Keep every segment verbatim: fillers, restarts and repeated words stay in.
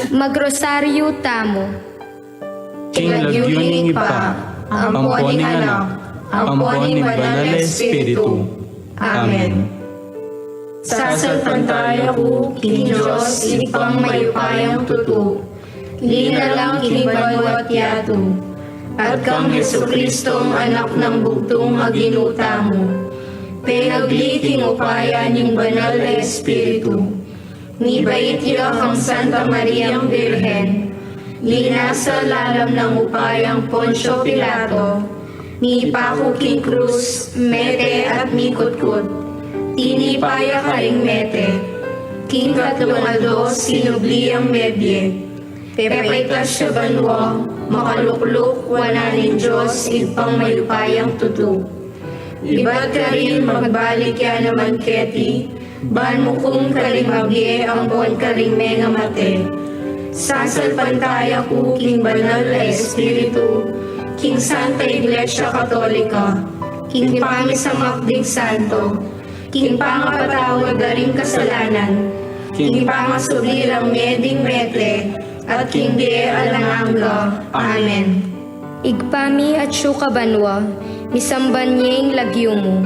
Magrosaryu tamu. King lagyu ning Ibpa, ampo ning Anak, ampo ning Banal a Espiritu. Amen. Sasalpantaya ku king Dios Ibpang mayupayang tutu, linalang king banua't yatu, at kang Jesucristong Anak nang bugtung a Ginu tamu, penagli king upaya ning Banal a Espiritu, mibait ya kang Santa Mariang Birhen, linasa lalam nang upayang Poncio Pilato, mipaku king krus, mete at mikutkut. Tinipa ya karing mete. King katlung aldo sinubli yang mebie. Pepaitas ya banua, makalukluk wanan ning Dios Ibpang mayupayang tutu. Ibat karin magbalik ya naman keti, ban mukum karing mabie ampon karing mengamate. Sasalpantaya ku king Banal a Espiritu, king Santa Iglesia Katolika, king pamisamak ding santo, king pangapatawad da ring kasalanan, king pangasubli rang mie ding mete, at king bie alang angga. Amen. Ibpa mi atsu ka banua, misamban ya ing lagyu mu.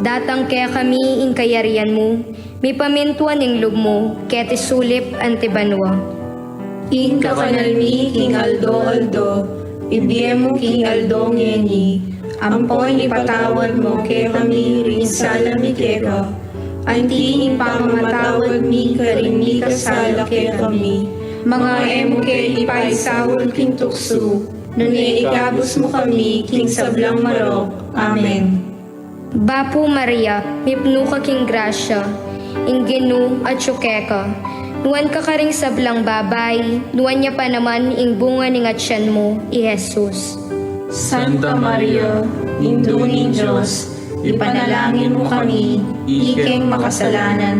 Datang kekami ing kayarian mu, mipamintuan ing lub mu, keti sulip anti banua. Ing kakanal mi king aldo-aldo, ibie mu king aldo ngeni, ampon ipatawad mu kekami ring sala mi keka, anti ing pamamatawad mi karing mikasala kekami. Manga e mu ke ipaisaul king tuksu, nune ikabus mu kami king sablang marok. Amen. Bapu Maria, mipnu ka king grasya, ing Ginu atyu keka. Nuan ka karing sablang babai, nuan ya pa naman ing bunga ning atyan mu, i Jesus. Santa Maria, Indu ning Dios, ipanalangin mu kami, ikeng makasalanan,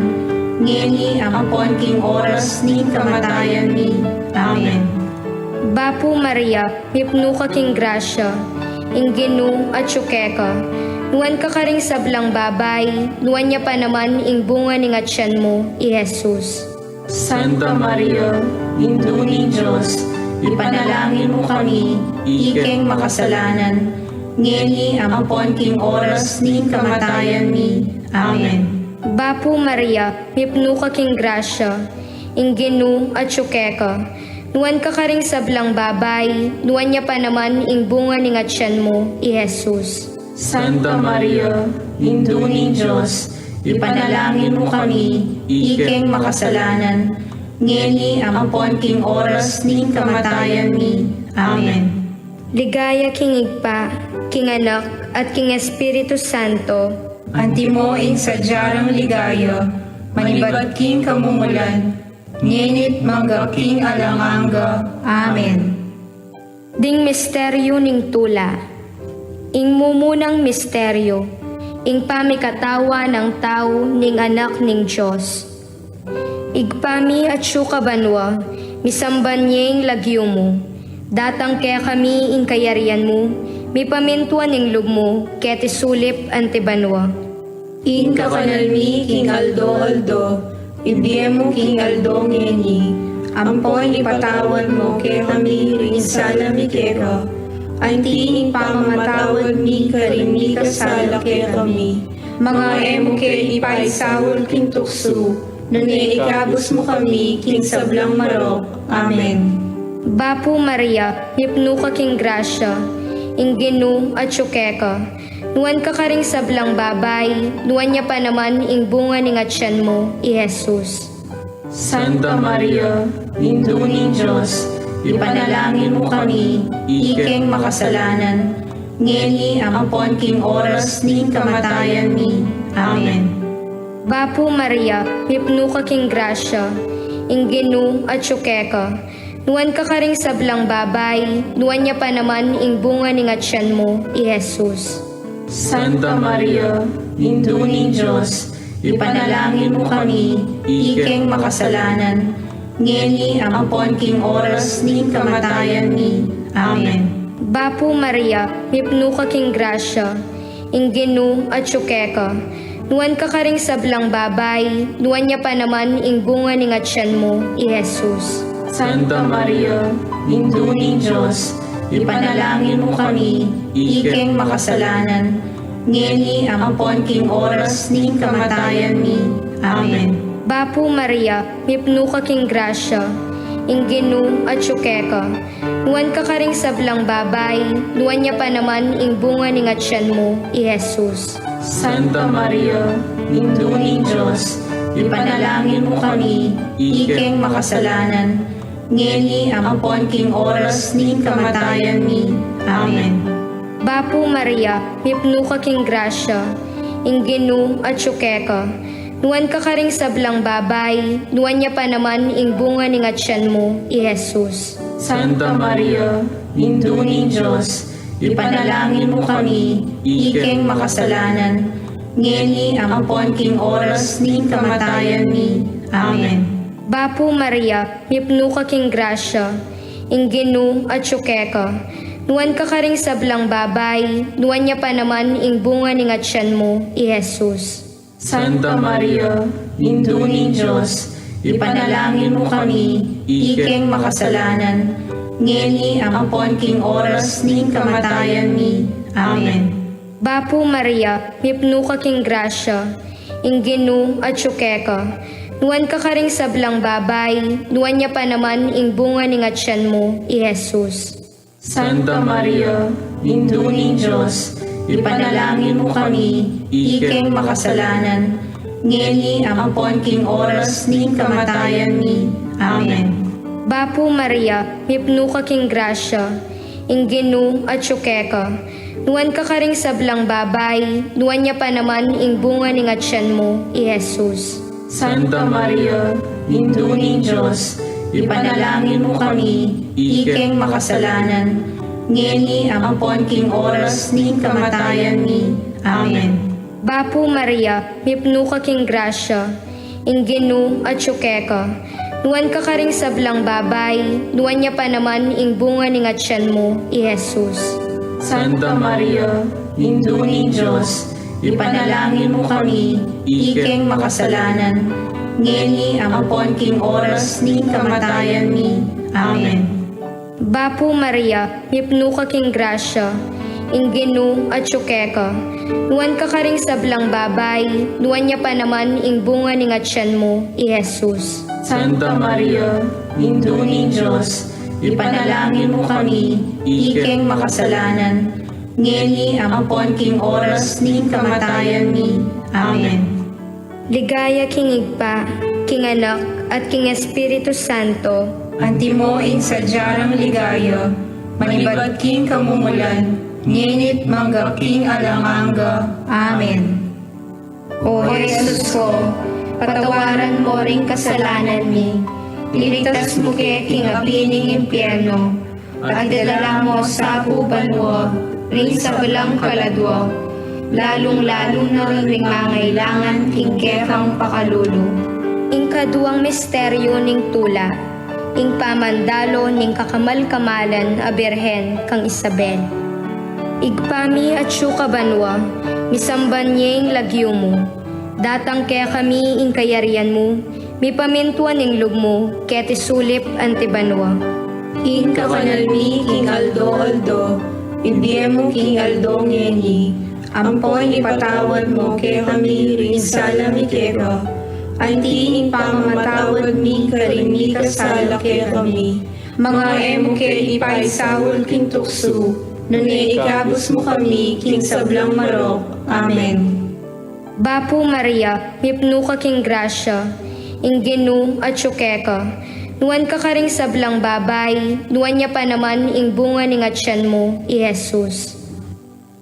ngeni ampon king oras ning kamatayan mi. Amen. Bapu Maria, mipnu ka king grasya, ing Ginu atyu keka. Nuan ka karing sablang babai, nuan ya pa naman ing bunga ning atyan mu, i Jesus. Santa Maria, Indu ning Dios, ipanalangin mu kami, ikeng makasalanan, ngeni ampon king oras ning kamatayan mi. Amen. Bapu Maria, mipnu ka king grasya, ing Ginu atyu keka. Nuan ka karing sablang babai, nuan ya pa naman ing bunga ning atyan mu, i Jesus. Santa Maria, Indu ning Dios, ipanalangin mu kami, ikeng makasalanan, ngeni ampon king oras ning kamatayan mi. Amen. Ligaya king Ibpa, king Anak, at king Espiritu Santo. Antimo ing sadya rang ligaya, manibat king kamumulan, ngeni't mangga king alang angga. Amen. Ding misteryu ning tula. Ing mumunang misteryu, ing pamikatawa nang tau ning Anak ning Dios. Ibpa mi atsu ka banua, misamban ya ing lagyu mu. Datang kekami ing kayarian mu, mipamintuan ing lub mu, keti sulip anti banua. Ing kakanal mi king aldo-aldo, ibie mu king aldo ngeni, ampon ipatawad mu kekami ring sala mi keka, anti ing pamamatawad mi karing mikasala kekami. Manga e mu ke ipaisaul king tuksu, nune ikabus mu kami king sablang marok. Amen. Bapu Maria, mipnu ka king grasya, ing Ginu atyu keka. Nuan ka karing sablang babai, nuan ya pa naman ing bunga ning atyan mu, i Jesus. Santa Maria, Indu ning Dios, ipanalangin mu kami, ikeng makasalanan, ngeni ampon king oras ning kamatayan mi. Amen. Bapu Maria, mipnu ka king grasya, ing Ginu atyu keka. Nuan ka karing sablang babai, nuan ya pa naman ing bunga ning atyan mu, i Jesus. Santa Maria, Indu ning Dios, ipanalangin mu kami, ikeng makasalanan, ngeni ampon king oras ning kamatayan mi. Amen. Bapu Maria, mipnu ka king grasya, ing Ginu atyu keka. Nuan ka karing sablang babai, nuan ya pa naman ing bunga ning atyan mu, i Jesus. Santa Maria, Indu ning Dios, ipanalangin mu kami, ikeng makasalanan, ngeni ampon king oras ning kamatayan mi. Amen. Bapu Maria, mipnu ka king grasya, ing Ginu atyu keka. Nuan ka karing sablang babai, nuan ya pa naman ing bunga ning atyan mu, i Jesus. Santa Maria, Indu ning Dios, ipanalangin mu kami, ikeng makasalanan, ngeni ampon king oras ning kamatayan mi. Amen. Bapu Maria, mipnu ka king grasya, ing Ginu atyu keka. Nuan ka karing sablang babai, nuan ya pa naman ing bunga ning atyan mu, i Jesus. Santa Maria, Indu ning Dios, ipanalangin mu kami, ikeng makasalanan, ngeni ampon king oras ning kamatayan mi. Amen. Bapu Maria, mipnu ka king grasya, ing Ginu atyu keka. Nuan ka karing sablang babai, nuan ya pa naman ing bunga ning atyan mu, i Jesus. Santa Maria, Indu ning Dios, ipanalangin mu kami, ikeng makasalanan, ngeni ampon king oras ning kamatayan mi. Amen. Bapu Maria, mipnu ka king grasya, ing Ginu atyu keka. Nuan ka karing sablang babai, nuan ya pa naman ing bunga ning atyan mu, i Jesus. Santa Maria, Indu ning Dios, ipanalangin mu kami, ikeng makasalanan, ngeni ampon king oras ning kamatayan mi. Amen. Bapu Maria, mipnu ka king grasya, ing Ginu atyu keka. Nuan ka karing sablang babai, nuan ya pa naman ing bunga ning atyan mu, i Jesus. Santa Maria, Indu ning Dios, ipanalangin mu kami, ikeng makasalanan, ngeni ampon king oras ning kamatayan mi. Amen. Bapu Maria, mipnu ka king grasya, ing Ginu atyu keka. Nuan ka karing sablang babai, nuan ya pa naman ing bunga ning atyan mu, i Jesus. Santa Maria, Indu ning Dios, ipanalangin mu kami, ikeng makasalanan, ngeni ampon king oras ning kamatayan mi. Amen. Bapu Maria, mipnu ka king grasya, ing Ginu atyu keka. Nuan ka karing sablang babai, nuan ya pa naman ing bunga ning atyan mu, i Jesus. Santa Maria, Indu ning Dios, ipanalangin mu kami, ikeng makasalanan, ngeni ampon king oras ning kamatayan mi. Amen. Ligaya king Ibpa, king Anak, at king Espiritu Santo. Antimo ing sadya rang ligaya, manibat king kamumulan, ngeni't mangga king alang angga. Amen. O Jesus ko, patawaran mo ring kasalanan mi, iligtas mu ke king api ning impyerno, at idala mo sa pu banua ring sablang kaladua, lalung-lalu na ring mangailangan king kekang pakalulu. Ing kaduang misteryu ning tula, ing pamandalo ning kakamal-kamalan a Birhen kang Isabel. Ibpa mi atsu ka banua, misamban ya ing lagyu mu, datang kekami ing kayarian mu, mipamintuan ing lub mu keti sulip anti banua. Ing kakanal mi king aldo-aldo, ibie mu king aldo ngeni, ampon ipatawad mu kekami ring sala mi keka, anti ing pamamatawad mi karing mikasala kekami. Manga e mu ke ipaisaul king tuksu, nune ikabus mu kami king sablang marok. Amen. Bapu Maria, mipnu ka king grasya, ing Ginu atsu keka. Nuan ka karing sablang babai, nuan ya pa naman ing bunga ning atyan mu, i Jesus.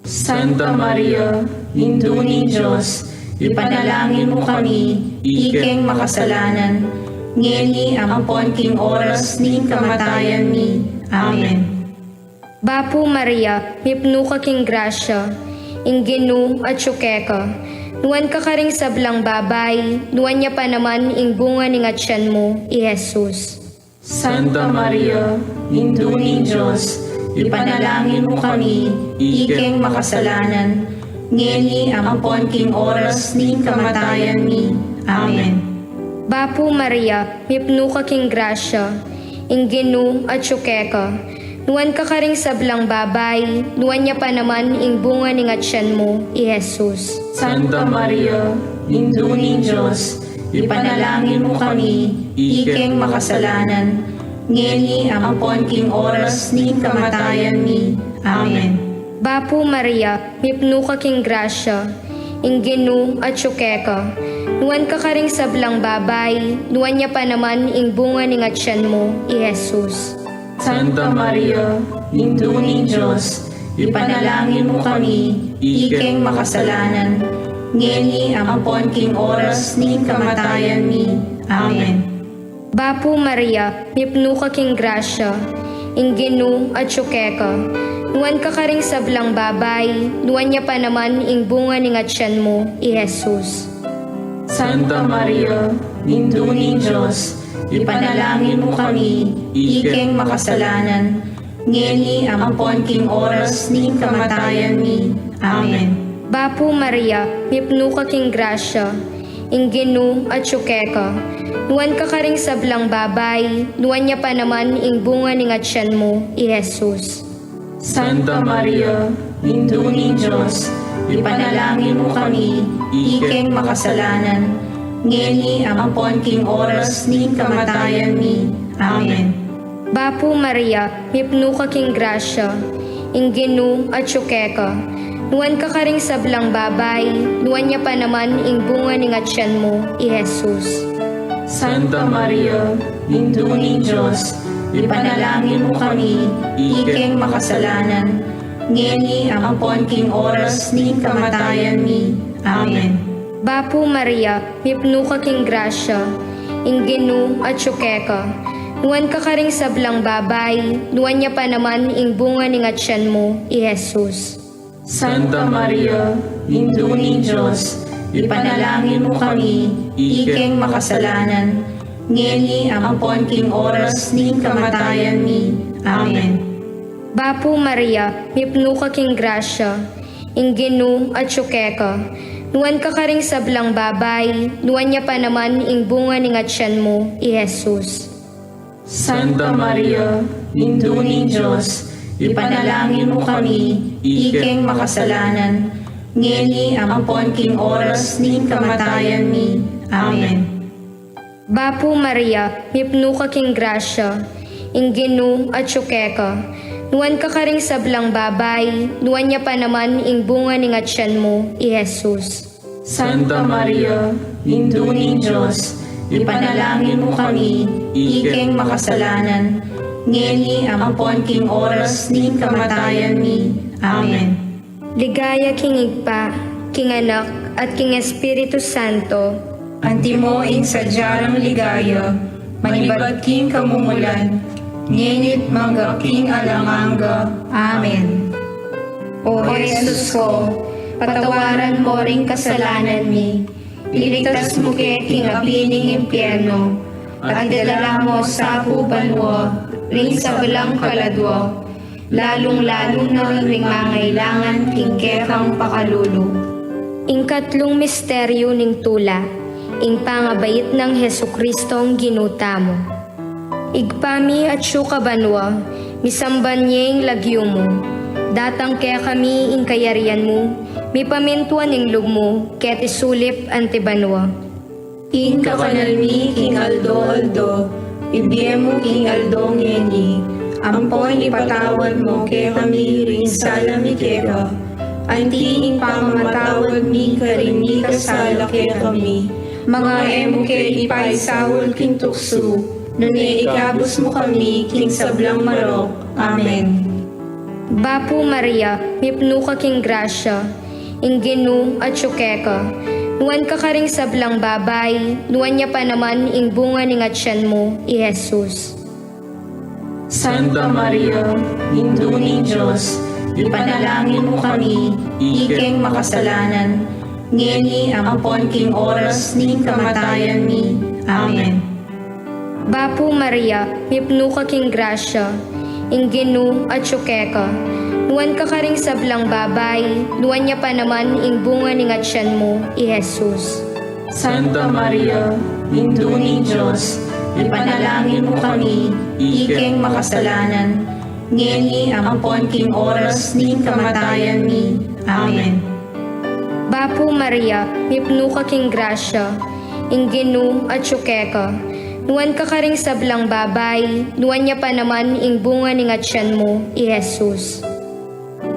Santa Maria, Indu ning Dios, ipanalangin mu kami, ikeng makasalanan, ngeni ampon king oras ning kamatayan mi. Amen. Bapu Maria, mipnu ka king grasya, ing Ginu atsu keka. Nuan ka karing sablang babai, nuan ya pa naman ing bunga ning atyan mu, i Jesus. Santa Maria, Indu ning Dios, ipanalangin mu kami, ikeng makasalanan, ngeni ampon king oras ning kamatayan mi. Amen. Bapu Maria, mipnu ka king grasya, Ing Ginu atyu keka. Nuan ka karing sablang babai, nuan ya pa naman ing bunga ning atyan mu, i Jesus. Santa Maria, Indu ning Dios, ipanalangin mu kami, ikeng makasalanan, ngeni ampon king oras ning kamatayan mi. Amen. Bapu Maria, mipnu ka king grasya, ing Ginu atyu keka. Nuan ka karing sablang babai, nuan ya pa naman ing bunga ning atyan mu, i Jesus. Santa Maria, Indu ning Dios, ipanalangin mu kami, ikeng makasalanan, ngeni ampon king oras ning kamatayan mi. Amen. Bapu Maria, mipnu ka king grasya, ing Ginu atyu keka. Nuan ka karing sablang babai, nuan ya pa naman ing bunga ning atyan mu, i Jesus. Santa Maria, Indu ning Dios, ipanalangin mu kami, ikeng makasalanan, ngeni ampon king oras ning kamatayan mi. Amen. Bapu Maria, mipnu ka king grasya, ing Ginu atyu keka. Nuan ka karing sablang babai, nuan ya pa naman ing bunga ning atyan mu, i Jesus. Santa Maria, Indu ning Dios, ipanalangin mu kami, ikeng makasalanan, ngeni ampon king oras ning kamatayan mi. Amen. Bapu Maria, mipnu ka king grasya, ing Ginu atyu keka. Nuan ka karing sablang babai, nuan ya pa naman ing bunga ning atyan mu, i Jesus. Santa Maria, Indu ning Dios, ipanalangin mu kami, ikeng makasalanan, ngeni ampon king oras ning kamatayan mi. Amen. Bapu Maria, mipnu ka king grasya, ing Ginu atyu keka. Nuan ka karing sablang babai, nuan ya pa naman ing bunga ning atyan mu, i Jesus. Santa Maria, Indu ning Dios, ipanalangin mu kami, ikeng makasalanan, ngeni ampon king oras ning kamatayan mi. Amen. Bapu Maria, mipnu ka king grasya, ing Ginu atyu keka. Nuan ka karing sablang babai, nuan ya pa naman ing bunga ning atyan mu, i Jesus. Santa Maria, Indu ning Dios, ipanalangin mu kami, ikeng makasalanan, ngeni ampon king oras ning kamatayan mi. Amen. Bapu Maria, mipnu ka king grasya, ing Ginu atyu keka. Nuan ka karing sablang babai, nuan ya pa naman ing bunga ning atyan mu, i Jesus. Santa Maria, Indu ning Dios, ipanalangin mu kami, ikeng makasalanan, ngeni ampon king oras ning kamatayan mi. Amen. Ligaya king Ibpa, king Anak, at king Espiritu Santo. Antimo ing sadya rang ligaya, manibat king kamumulan, ngeni't mangga king alang angga. Amen. O Jesus ko, patawaran mo ring kasalanan mi, iligtas mu ke king api ning impyerno, at idala mo sa pu banua ring sablang kaladua, lalung-lalu na ring mangailangan king kekang pakalulu. Ing katlung misteryu ning tula, ing pangabait nang Jesucristong Ginu tamu. Ibpa mi atsu ka banua, misamban ya ing lagyu mu. Datang kekami ing kayarian mu, mipamintuan ing lub mu, keti sulip anti banua. Ing kakanal mi king aldo-aldo, ibie mu king aldo ngeni, ampon ipatawad mu kekami ring sala mi keka, anti ing pamamatawad mi karing mikasala kekami. Manga e mu ke ipaisaul king tuksu, nune ikabus mu kami king sablang marok. Amen. Bapu Maria, mipnu ka king grasya, ing Ginu atsu keka. Nuan ka karing sablang babai, nuan ya pa naman ing bunga ning atyan mu, i Jesus. Santa Maria, Indu ning Dios, ipanalangin mu kami, ikeng makasalanan, ngeni ampon king oras ning kamatayan mi. Amen. Bapu Maria, mipnu ka king grasya, ing Ginu atsu keka. Nuan ka karing sablang babai, nuan ya pa naman ing bunga ning atyan mu, i Jesus. Santa Maria, Indu ning Dios, ipanalangin mu kami, ikeng makasalanan, ngeni ampon king oras ning kamatayan mi. Amen. Bapu Maria, mipnu ka king grasya, ing Ginu atyu keka. Nuan ka karing sablang babai, nuan ya pa naman ing bunga ning atyan mu, i Jesus.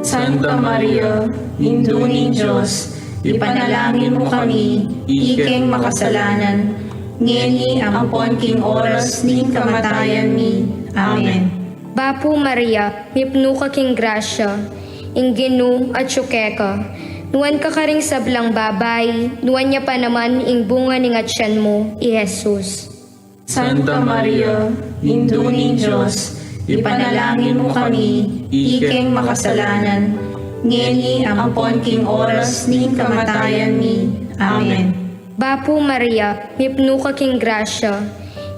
Santa Maria, Indu ning Dios, ipanalangin mu kami, ikeng makasalanan, ngeni ampon king oras ning kamatayan mi. Amen. Bapu Maria, mipnu ka king grasya, ing Ginu atyu keka. Nuan ka karing sablang babai, nuan ya pa naman ing bunga ning atyan mu, i Jesus. Santa Maria, Indu ning Dios, ipanalangin mu kami, ikeng makasalanan, ngeni ampon king oras ning kamatayan mi. Amen. Bapu Maria, mipnu ka king grasya,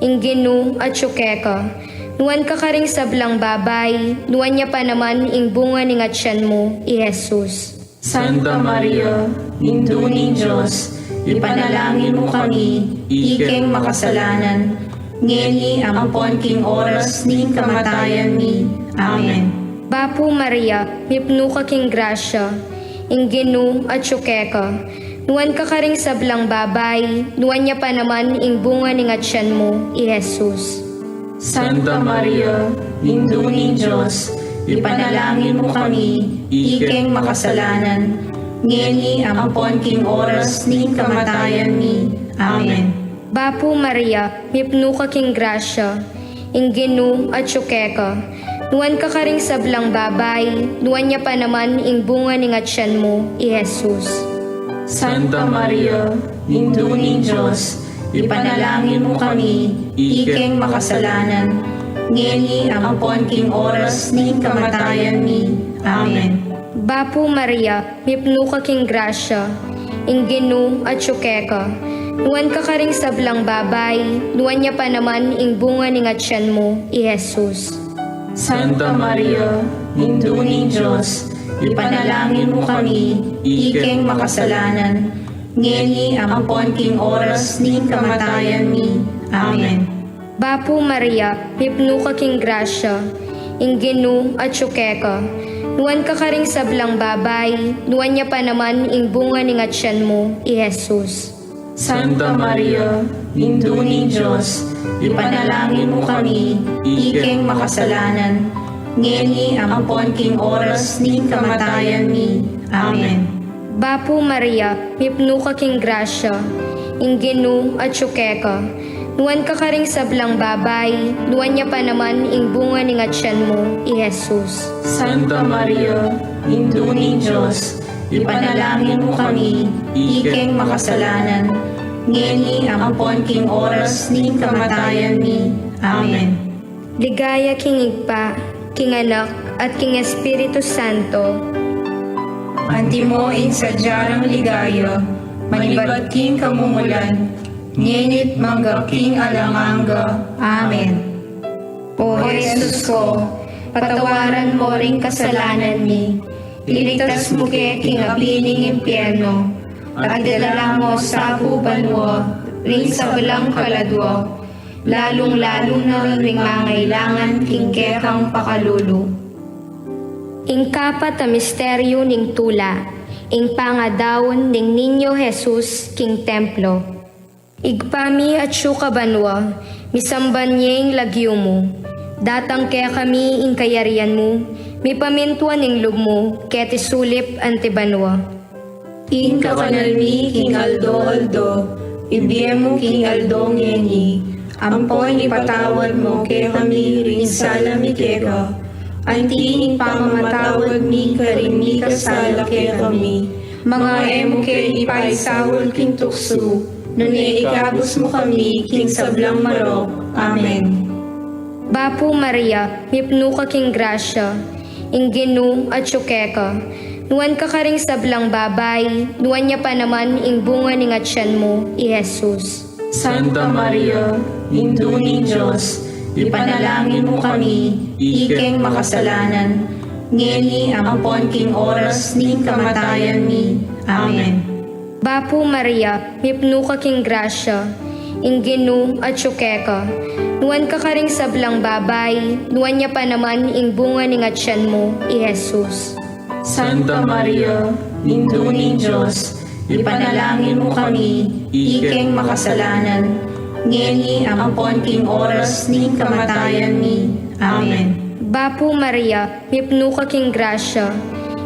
ing Ginu atyu keka. Nuan ka karing sablang babai, nuan ya pa naman ing bunga ning atyan mu, i Jesus. Santa Maria, Indu ning Dios, ipanalangin mu kami, ikeng makasalanan, ngeni ampon king oras ning kamatayan mi. Amen. Bapu Maria, mipnu ka king grasya, ing Ginu atyu keka. Nuan ka karing sablang babai, nuan ya pa naman ing bunga ning atyan mu, i Jesus. Santa Maria, Indu ning Dios, ipanalangin mu kami, ikeng makasalanan, ngeni ampon king oras ning kamatayan mi. Amen. Bapu Maria, mipnu ka king grasya, ing Ginu atyu keka. Nuan ka karing sablang babai, nuan ya pa naman ing bunga ning atyan mu, i Jesus. Santa Maria, Indu ning Dios, ipanalangin mu kami, ikeng makasalanan, ngeni ampon king oras ning kamatayan mi. Amen. Bapu Maria, mipnu ka king grasya, ing Ginu atyu keka. Nuan ka karing sablang babai, nuan ya pa naman ing bunga ning atyan mu, i Jesus. Santa Maria, Indu ning Dios, ipanalangin mu kami, ikeng makasalanan, ngeni ampon king oras ning kamatayan mi. Amen. Bapu Maria, mipnu ka king grasya, ing Ginu atyu keka. Nuan ka karing sablang babai, nuan ya pa naman ing bunga ning atyan mu, i Jesus. Santa Maria, Indu ning Dios, ipanalangin mu kami, ikeng makasalanan, ngeni ampon king oras ning kamatayan mi. Amen. Bapu Maria, mipnu ka king grasya, ing Ginu atyu keka. Nuan ka karing sablang babai, nuan ya pa naman ing bunga ning atyan mu, i Jesus. Santa Maria, Indu ning Dios, ipanalangin mu kami, ikeng makasalanan, ngeni ampon king oras ning kamatayan mi. Amen. Ligaya king Ibpa, king Anak, at king Espiritu Santo. Antimo ing sadya rang ligaya, manibat king kamumulan, ngeni't mangga king alang angga. Amen. O Jesus ko, patawaran mo ring kasalanan mi, iligtas mu ke king api ning impyerno, at idala mu sa pu banua ring sablang kaladua, lalung-lalu na ring mangailangan king kekang pakalulu. Ing kapat a misteryu ning tula, ing pangadaun ning Niño Jesus king templo. Ibpa mi atsu ka banua, misamban ye ing lagyu mu. Datang kekami ing kayarian mu, mipamintuan ing lub mu, keti sulip anti banua. Ing kakanal mi king aldo-aldo, ibie mu king aldo ngeni, ampon ipatawad mu kekami ring sala mi keka, anti ing pamamatawad mi karing mikasala kekami, manga e mu ke ipaisaul king tuksu, nune ikabus mu kami king sablang marok. Amen. Bapu Maria, mipnu ka king grasya, ing Ginu atsu keka. Nuan ka karing sablang babai, nuan ya pa naman ing bunga ning atyan mu, i Jesus. Santa Maria, Indu ning Dios, ipanalangin mu kami, ikeng makasalanan, ngeni ampon king oras ning kamatayan mi. Amen. Bapu Maria, mipnu ka king grasya, Ing Ginu atyu keka. Nuan ka karing sablang babai, nuan ya pa naman ing bunga ning atyan mu, i Jesus. Santa Maria, Indu ning Dios, ipanalangin mu kami, ikeng makasalanan, ngeni ampon king oras ning kamatayan mi. Amen. Bapu Maria, mipnu ka king grasya,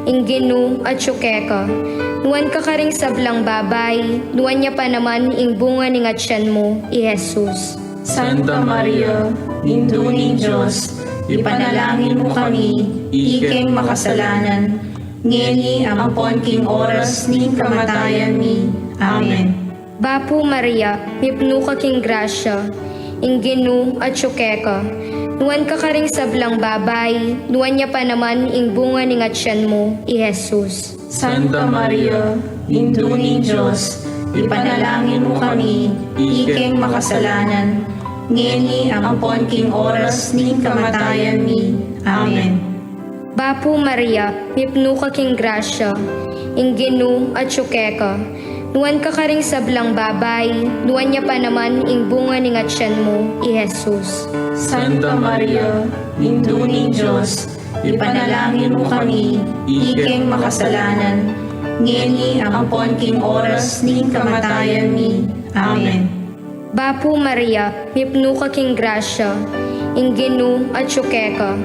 ing Ginu atyu keka. Nuan ka karing sablang babai, nuan ya pa naman ing bunga ning atyan mu, i Jesus. Santa Maria, Indu ning Dios, ipanalangin mu kami, ikeng makasalanan, ngeni ampon king oras ning kamatayan mi. Amen. Bapu Maria, mipnu ka king grasya, ing Ginu atyu keka. Nuan ka karing sablang babai, nuan ya pa naman ing bunga ning atyan mu, i Jesus. Santa Maria, Indu ning Dios, ipanalangin mu kami, ikeng makasalanan, ngeni ampon king oras ning kamatayan mi. Amen. Bapu Maria, mipnu ka king grasya, ing Ginu atyu keka. Nuan ka karing sablang babai, nuan ya pa naman ing bunga ning atyan mu, i Jesus. Santa Maria, Indu ning Dios, ipanalangin mu kami, ikeng makasalanan, ngeni ampon king oras ning kamatayan mi. Amen. Bapu Maria, mipnu ka king grasya, ing Ginu atyu keka.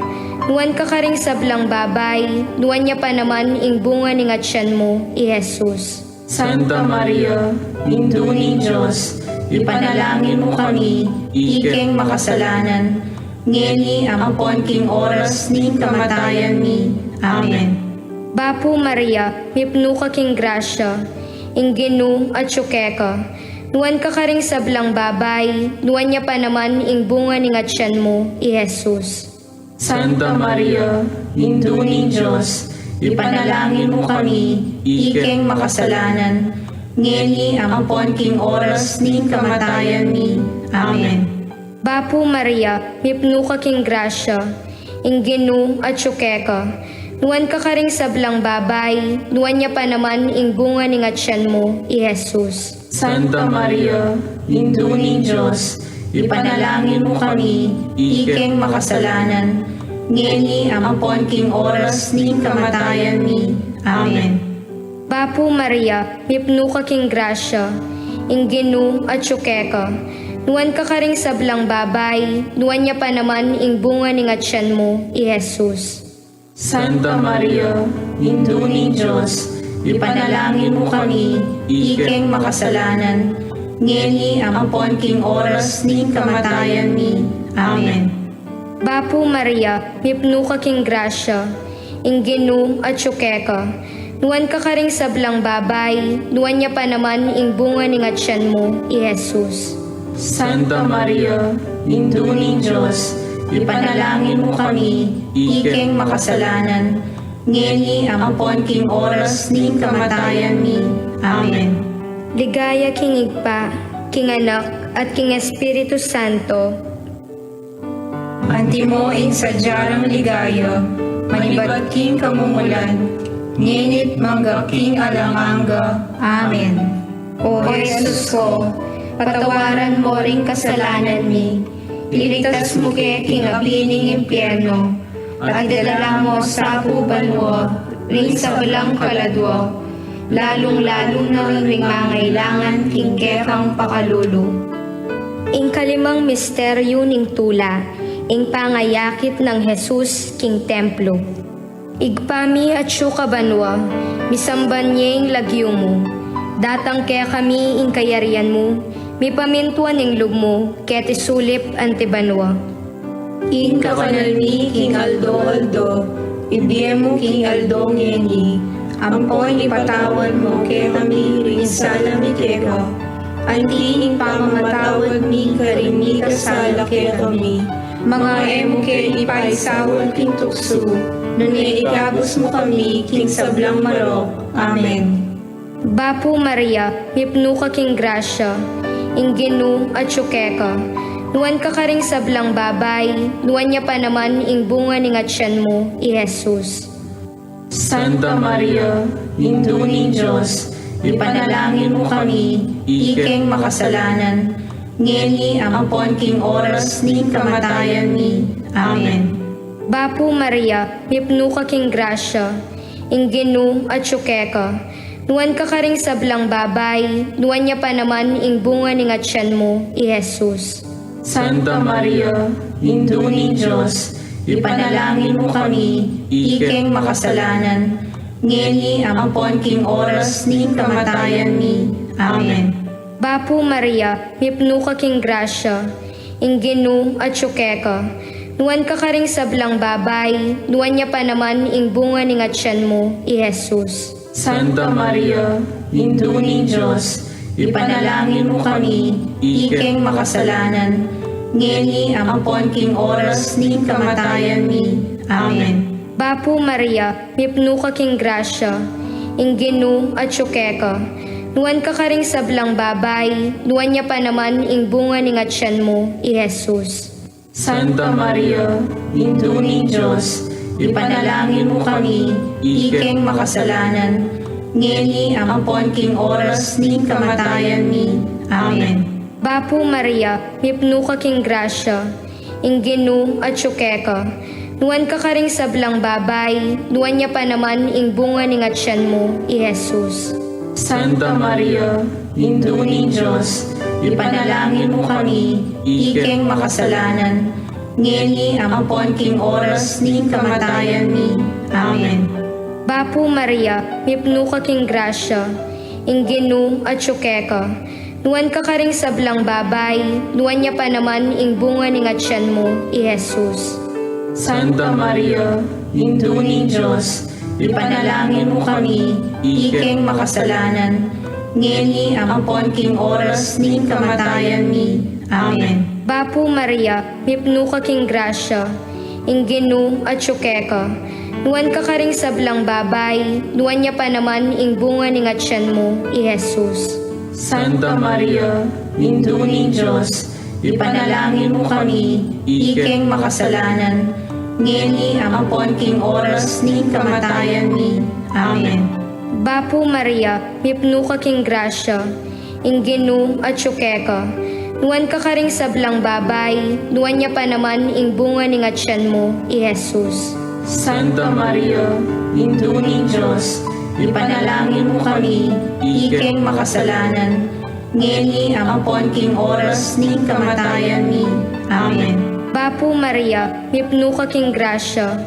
Nuan ka karing sablang babai, nuan ya pa naman ing bunga ning atyan mu, i Jesus. Santa Maria, Indu ning Dios, ipanalangin mu kami, ikeng makasalanan, ngeni ampon king oras ning kamatayan mi. Amen. Bapu Maria, mipnu ka king grasya, ing Ginu atyu keka. Nuan ka karing sablang babai, nuan ya pa naman ing bunga ning atyan mu, i Jesus. Santa Maria, Indu ning Dios, ipanalangin mu kami, ikeng makasalanan, ngeni ampon king oras ning kamatayan mi. Amen. Bapu Maria, mipnu ka king grasya, ing Ginu atyu keka. Nuan ka karing sablang babai, nuan ya pa naman ing bunga ning atyan mu, i Jesus. Santa Maria, Indu ning Dios, ipanalangin mu kami, ikeng makasalanan, ngeni ampon king oras ning kamatayan mi. Amen. Bapu Maria, mipnu ka king grasya, ing Ginu atyu keka. Nuan ka karing sablang babai, nuan ya pa naman ing bunga ning atyan mu, i Jesus. Santa Maria, Indu ning Dios, ipanalangin mu kami, ikeng makasalanan, ngeni ampon king oras ning kamatayan mi. Amen. Bapu Maria, mipnu ka king grasya, ing Ginu atyu keka. Nuan ka karing sablang babai, nuan ya pa naman ing bunga ning atyan mu, i Jesus. Santa Maria, Indu ning Dios, ipanalangin mu kami, ikeng makasalanan, ngeni ampon king oras ning kamatayan mi. Amen. Ligaya king Ibpa, king Anak, at king Espiritu Santo. Antimo ing sadya rang ligaya, manibat king kamumulan, ngeni't mangga king alang angga. Amen. O Jesus ko, patawaran mo ring kasalanan mi, iligtas mu ke king api ning impyerno, at idala mo sa pu banua ring sablang kaladua, lalung-lalu na ring mangailangan king kekang pakalulu. Ing kalimang misteryu ning tula, ing pangayakit nang Jesus king templo. Ibpa mi atsu ka banua, misamban ye ing lagyu mu. Datang kekami ing kayarian mu, mipamintuan ing lub mu, keti sulip anti banua. Ing kakanal mi king aldo-aldo, ibie mu king aldo ngeni, ampon ipatawad mu kekami ring sala mi keka, anti ing pamamatawad mi karing mikasala kekami. Manga e mu ke ipaisaul king tuksu, nune ikabus mu kami king sablang marok. Amen. Bapu Maria, mipnu ka king grasya, ing Ginu atsu keka. Nuan ka karing sablang babai, nuan ya pa naman ing bunga ning atyan mu, i Jesus. Santa Maria, Indu ning Dios, ipanalangin mu kami, ikeng makasalanan, ngeni ampon king oras ning kamatayan mi. Amen. Bapu Maria, mipnu ka king grasya, ing Ginu atyu keka. Nuan ka karing sablang babai, nuan ya pa naman ing bunga ning atyan mu, i Jesus. Santa Maria, Indu ning Dios, ipanalangin mu kami, ikeng makasalanan, ngeni ampon king oras ning kamatayan mi. Amen. Bapu Maria, mipnu ka king grasya, ing Ginu atyu keka. Nuan ka karing sablang babai, nuan ya pa naman ing bunga ning atyan mu, i Jesus. Santa Maria, Indu ning Dios, ipanalangin mu kami, ikeng makasalanan, ngeni ampon king oras ning kamatayan mi. Amen. Bapu Maria, mipnu ka king grasya, ing Ginu atyu keka. Nuan ka karing sablang babai, nuan ya pa naman ing bunga ning atyan mu, i Jesus. Santa Maria, Indu ning Dios, ipanalangin mu kami, ikeng makasalanan, ngeni ampon king oras ning kamatayan mi. Amen. Bapu Maria, mipnu ka king grasya, ing Ginu atyu keka. Nuan ka karing sablang babai, nuan ya pa naman ing bunga ning atyan mu, i Jesus. Santa Maria, Indu ning Dios, ipanalangin mu kami, ikeng makasalanan, ngeni ampon king oras ning kamatayan mi. Amen. Bapu Maria, mipnu ka king grasya, ing Ginu atyu keka. Nuan ka karing sablang babai, nuan ya pa naman ing bunga ning atyan mu, i Jesus. Santa Maria, Indu ning Dios, ipanalangin mu kami, ikeng makasalanan, ngeni ampon king oras ning kamatayan mi. Amen. Bapu Maria, mipnu ka king grasya, ing Ginu atyu keka. Nuan ka karing sablang babai, nuan ya pa naman ing bunga ning atyan mu, i Jesus. Santa Maria, Indu ning Dios, ipanalangin mu kami, ikeng makasalanan, ngeni ampon king oras ning kamatayan mi. Amen. Bapu Maria, mipnu ka king grasya, ing Ginu atyu keka. Nuan ka karing sablang babai, nuan ya pa naman ing bunga ning atyan mu, i Jesus. Santa Maria, Indu ning Dios, ipanalangin mu kami, ikeng makasalanan, ngeni ampon king oras ning kamatayan mi. Amen. Bapu Maria, mipnu ka king grasya,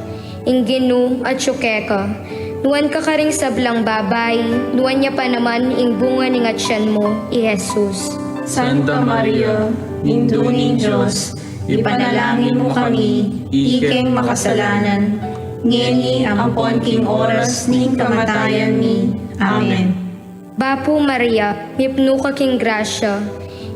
ing Ginu atyu keka. Nuan ka karing sablang babai, nuan ya pa naman ing bunga ning atyan mu, i Jesus. Santa Maria, Indu ning Dios, ipanalangin mu kami, ikeng makasalanan, ngeni ampon king oras ning kamatayan mi. Amen. Bapu Maria, mipnu ka king grasya,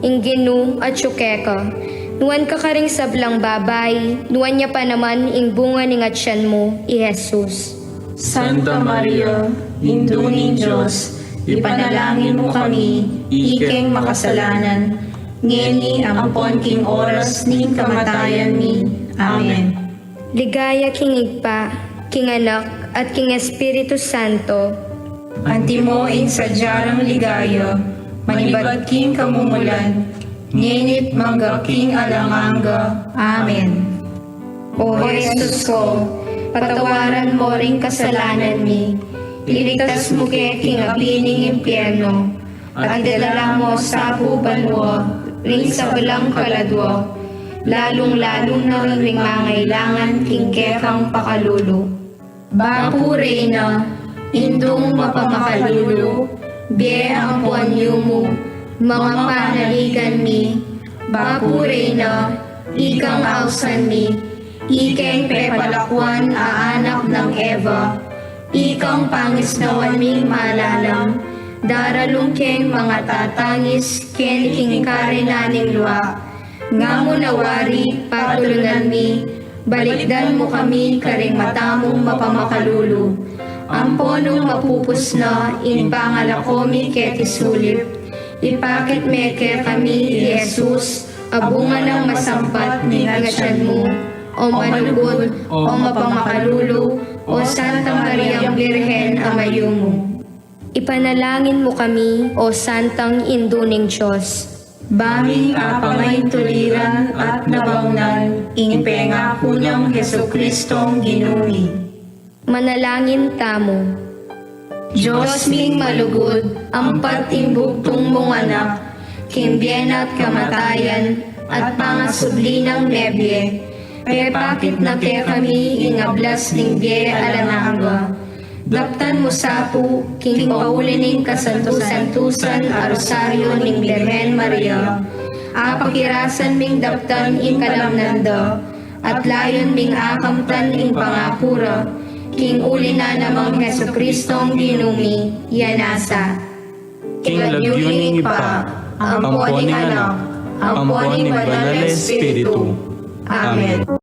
ing Ginu atyu keka. Nuan ka karing sablang babai, nuan ya pa naman ing bunga ning atyan mu, i Jesus. Santa Maria, Indu ning Dios, ipanalangin mu kami, ikeng makasalanan, ngeni ampon king oras ning kamatayan mi. Amen. Ligaya king Ibpa, king Anak, at king Espiritu Santo. Antimo ing sadya rang ligaya, manibat king kamumulan, ngeni't mangga king alang angga. Amen. O Jesus ko, patawaran mo ring kasalanan mi, iligtas mu ke king api ning impyerno, at idala mo sa pu banua ring sablang kaladua, lalung-lalu na ring mangailangan king kekang pakalulu. Bapu Reyna, Indung mapamakalulu, bie ampon yumu, manga panaligan mi. Bapu Reyna, ikang ausan mi, ikeng pepalakuan a anak nang Eva, ikang pangisnawan ming malalam, daralung keng mangatatangis keni king karinan ning lua. Nga mu na wari, patulunan mi, balikdan mu kami karing mata mung mapamakalulu. Ampo nung mapupus na ing pangalako mi keti sulip, ipakit me kekami i Jesus, a bunga nang masampat ning atyan mu, o malugud, o mapamakalulu, o Santa Mariang Birhen a mayumu. Ipanalangin mu kami, o Santang Indu ning Dios. Ba ming apangaintuliran at nabaunan ing pengaku nang Jesucristong Ginu mi. Manalangin tamu. Dios ming malugud, ampat ing bugtung mung Anak, king bie na at kamatayan, at pangasubli nang mebie, pepakit na kekami ing ablas ning bie alang angga. Daptan mu sa pu, king pauli ning kasantu-santusan a Rosario ning Birhen Maria, apakirasan ming daptan ing kalamnan da, at layun ming akamtan ing pangaku ra, king uli na namang Jesucristong Ginu mi, ya nasa. King lagyu ning Ibpa, ampo ning Anak, ampo ning Banal a Espiritu. Amen.